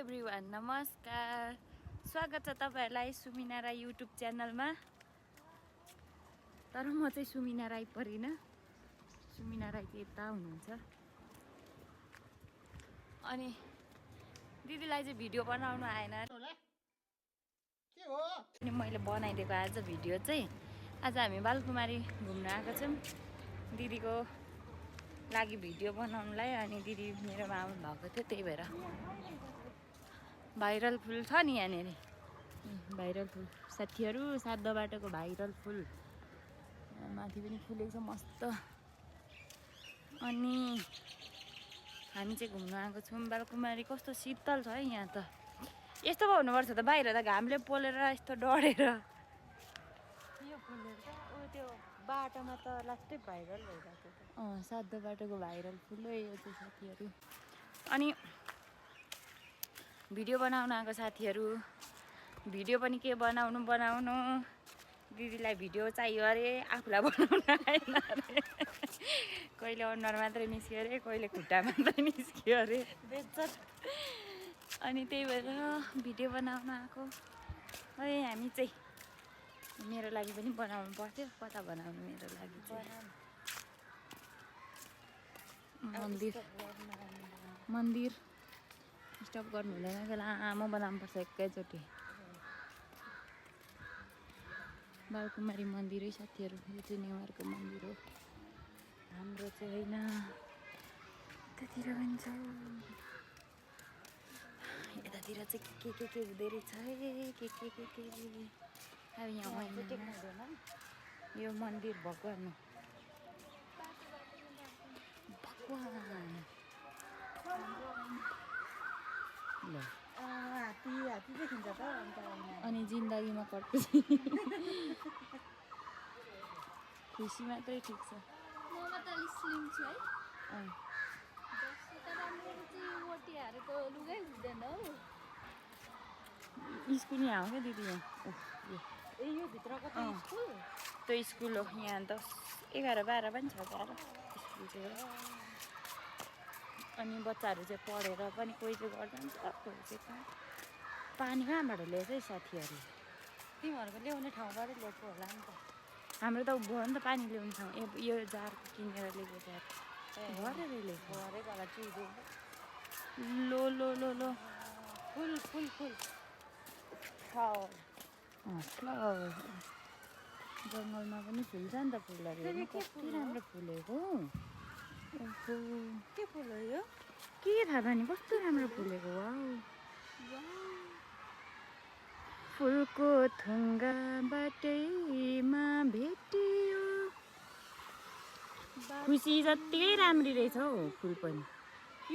Everyone नमस्कार स्वागत छ तपाईहरुलाई सुमिना राई युट्युब च्यानलमा। तर म चाहिँ सुमिना राई परिन, सुमिना राई चाहिँ यता हुनुहुन्छ। अनि दिदीलाई चाहिँ भिडियो बनाउनु आएन के हो अनि मैले बनाइदिएको आज भिडियो चाहिँ आज हामी बालकुमारी घुम्न आएको छौं दिदीको लागि भिडियो बनाउनलाई। अनि दिदी मेरोमा आउनु भएको थियो, त्यही भएर भाइरल फुल छ नि यहाँनिर, भाइरल फुल साथीहरु, सातो बाटोको भाइरल फुल माथि पनि फुलेको छ मस्त। अनि हामी चाहिँ घुम्न आएको छौं बालकुमारी। कस्तो शीतल छ है यहाँ त, यस्तो पो हुनुपर्छ त, बाहिर त घामले पोलेर यस्तो डढेर यो फुलहरु त त्यो बाटोमा त लास्टै भाइरल भइरहेको छ। सातो बाटोको भाइरल फुल हो यो चाहिँ साथीहरु। अनि भिडियो बनाउन आएको साथीहरु, भिडियो पनि के बनाउनु दिदीलाई भिडियो चाहियो अरे, आफूलाई बनाउन आएन अरे। कहिले अनुहार मात्रै निस्क्यो अरे, कहिले खुट्टा मात्रै निस्क्यो अरे बेज्जत। अनि त्यही भएर भिडियो बनाउन आएको है हामी चाहिँ। मेरो लागि पनि बनाउनु पर्थ्यो, कता बनाउनु मेरो लागि चाहिँ। मन्दिर स्टप गर्नु हुँदैन, लामो बनाउनुपर्छ एकैचोटि। बालकुमारी मन्दिर है साथीहरु, यो चाहिँ नेवारको मन्दिर हो, हाम्रो चाहिँ होइन। यतातिर पनि छ, यतातिर चाहिँ के हुँदै रहेछ है, के अब यहाँ आउँदैन। यो मन्दिर भगवान हो, भगवान ल। हात्ती देखिन्छ त अन्त अनि जिन्दगीमा कटुसी खुसी मात्रै ठिक छ। ममा त अलि स्लिम छु है, जस्तो तर मेरो चाहिँ मोटिहारेको लुगै हुँदैन हौ। स्कुल यहाँ हो क्या दिदी, यहाँ ए यो भित्रको त स्कुल, त्यो स्कुल हो। यहाँ 10, 11, 12 पनि छ क्या स्कुल चाहिँ। अनि बच्चाहरू चाहिँ पढेर पनि कोही चाहिँ गर्दैन, कोही चाहिँ कहाँ। पानी कहाँबाट ल्याएछ है साथीहरू? तिमीहरूको ल्याउने ठाउँबाट ल्याएको होला नि त। हाम्रो त भयो नि त पानी ल्याउने ठाउँ। यो जार किनेर ल्याएको जार भरेर ल्याएको, भरेको चुइदो लो लो लो लो फुल फुल फुल फ्लावर। जङ्गलमा पनि फुल्छ नि त फुलहरू, हेर्नु कति राम्रो फुलेको। ओहो के फुल हो यो? के थाहा पनि कस्तो राम्रो फुलेको। वाउ, फुलको थुङ्गा बाटैमा भेटियो। खुसी जत्तिकै राम्री रहेछ हौ फुल पनि।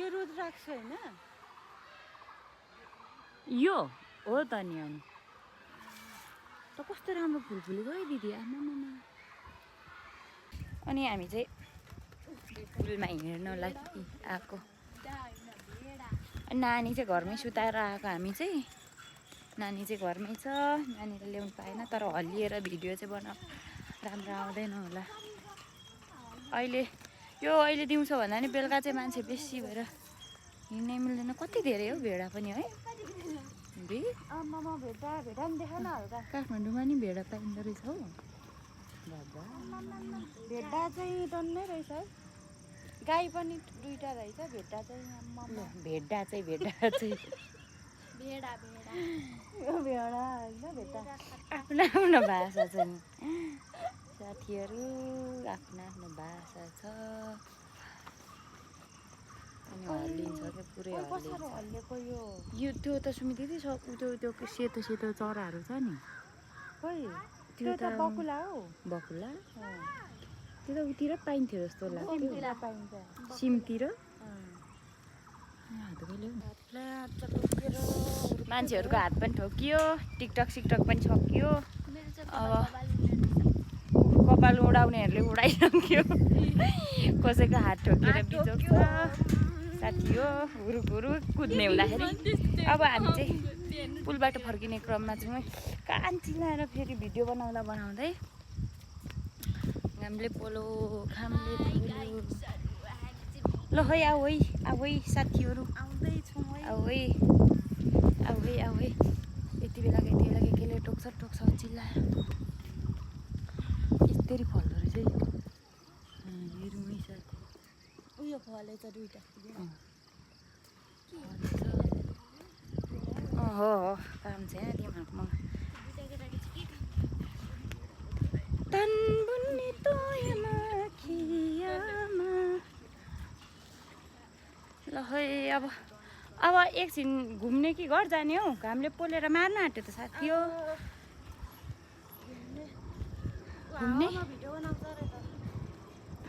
यो रुद्राक्ष होइन? यो हो त नि। अनि त कस्तो राम्रो फुल फुलेको है दिदी, आमामा। अनि हामी चाहिँ फुलमा हेर्नलाई आएको। नानी चाहिँ घरमै सुताएर आएको हामी चाहिँ। नानी चाहिँ घरमै छ, नानीले ल्याउनु पाएन। तर हल्लिएर भिडियो चाहिँ राम्रो आउँदैन होला। अहिले दिउँसो भन्दा नि बेलुका चाहिँ मान्छे बेसी भएर हिँड्नै मिल्दैन। कति धेरै हो भेडा पनि है। आमामा भेडा नि देखा न हल्का। काठमाडौँमा नि भेडा पाइँदो रहेछ हौ। भेडा चाहिँ टन्नै रहेछ है। गाई पनि 2टा रहेछ, भेडा चाहिँ भेडा चाहिँ भेडा यो भेडा होइन भेडा। आफ्नो भाषा छ नि साथीहरू, आफ्नो भाषा छ। अनि हल्लिन्छ क्या, पुरै हल्लेको यो त्यो त सुमित दिदी त्यो सेतो सेतो चराहरू छ नि। खोइ त्यो त बकुला हो। बकुला त्यो त उतिर पाइन्थ्यो जस्तो लाग्यो। पाइन्छ सिमतिर मान्छेहरूको हात पनि ठोकियो, टिकटक सिकटक पनि छकियो। अब कपाल उडाउनेहरूले उडाइसक्यो, कसैको हात ठोकेर बिजोग्छ साथी हो। हुरु कुद्ने हुँदाखेरि अब हामी चाहिँ पुलबाट फर्किने क्रममा छौँ। कान्छी लाएर फेरि भिडियो बनाउँदै घामले पोलो घामले पोलो। ल है आऊ है साथीहरू, आउँदैछौँ है। आऊ है। हालेछ दुईटा हो काम छैन तिमीहरूको तन बुन्ने तोयमा खियामा ल है अब एकछिन घुम्ने कि घर जाने हौ घामले पोलेर मार्न आँट्यो त साथी हो घुम्ने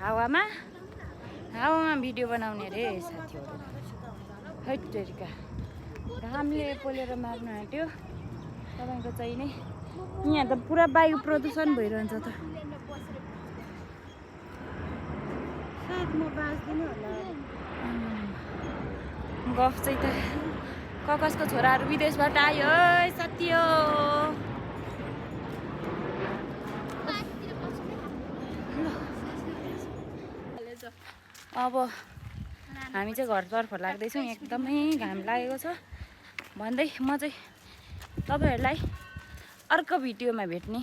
हावामा भिडियो बनाउने अरे साथीहरू हैट तेरिका घामले पोलेर मार्न आँट्यो तपाईँको चाहिँ नै यहाँ त पुरा वायु प्रदूषण भइरहन्छ त सायद म बाँच्दिनँ होला गफ चाहिँ त ककसको छोराहरू विदेशबाट आयो है साथी हो अब हामी चाहिँ घरतर्फ लाग्दैछौँ एकदमै घाम लागेको छ भन्दै म चाहिँ तपाईँहरूलाई अर्को भिडियोमा भेट्ने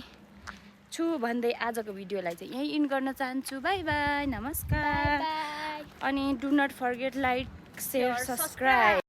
छु भन्दै आजको भिडियोलाई चाहिँ यहीँ इन्ड गर्न चाहन्छु बाई बाई नमस्कार अनि do not forget like share subscribe